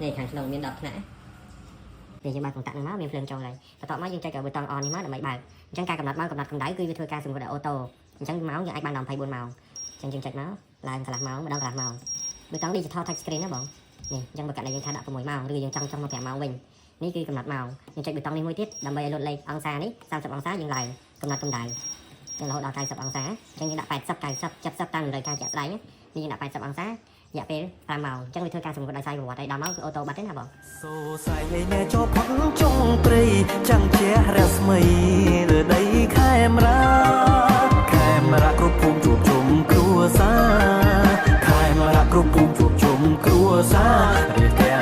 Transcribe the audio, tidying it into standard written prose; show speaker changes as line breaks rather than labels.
នេះខាងក្នុងមាន10ថ្នាក់នេះយើងបើកកុងតាក់នឹងមកមានភ្លើងចូលហើយបន្ទាប់មកយើងចុចប៊ូតុង on នេះមកដើម្បីបើកអញ្ចឹងការកំណត់ម៉ោងកំណត់កម្ដៅគឺវាធ្វើការសម្រួលដោយ auto អញ្ចឹងម៉ោងយើងអាចបានដល់24ម៉ោងអញ្ចឹងយើងចុចមកឡើងកន្លះម៉ោងម្ដងកន្លះម៉ោងប៊ូតុង digital touch screen ណាបងនេះអញ្ចឹងបើករណីយើងថាដាក់6ម៉ោងឬយើងចង់ចង់មក5ម៉ោងវិញនេះគឺកំណត់ម៉ោងយើងចុចប៊ូតុងនេះមួយទៀតដើម្បីឲ្យលុតលេខអង្សានេះ30អង្សាយើងឡើងកំណត់កម្ដៅចឹងរហូតដល់90អង្សាអញ្ចឹងយើងដាក់80 90 70តាមតម្រូវការជាក់ស្ដែងនេះយើងដាក់80អង្សារយៈពេល5ម៉ោងអញ្ចឹងវាធ្វើការសម្រួលដោយស្វ័យប្រវត្តិឲ្យដល់ម៉ោងគឺ auto បាត់ទេណាបង
សូសែងឯណែចោផុតចុងព្រៃចាំងជះរស្មីលើដីខេមរាខេមរាគ្រប់ភូមិជួបជុំគ្រួសារខេមរាគ្រប់ភូមិជួបជុំគ្រួសាររាជទាំង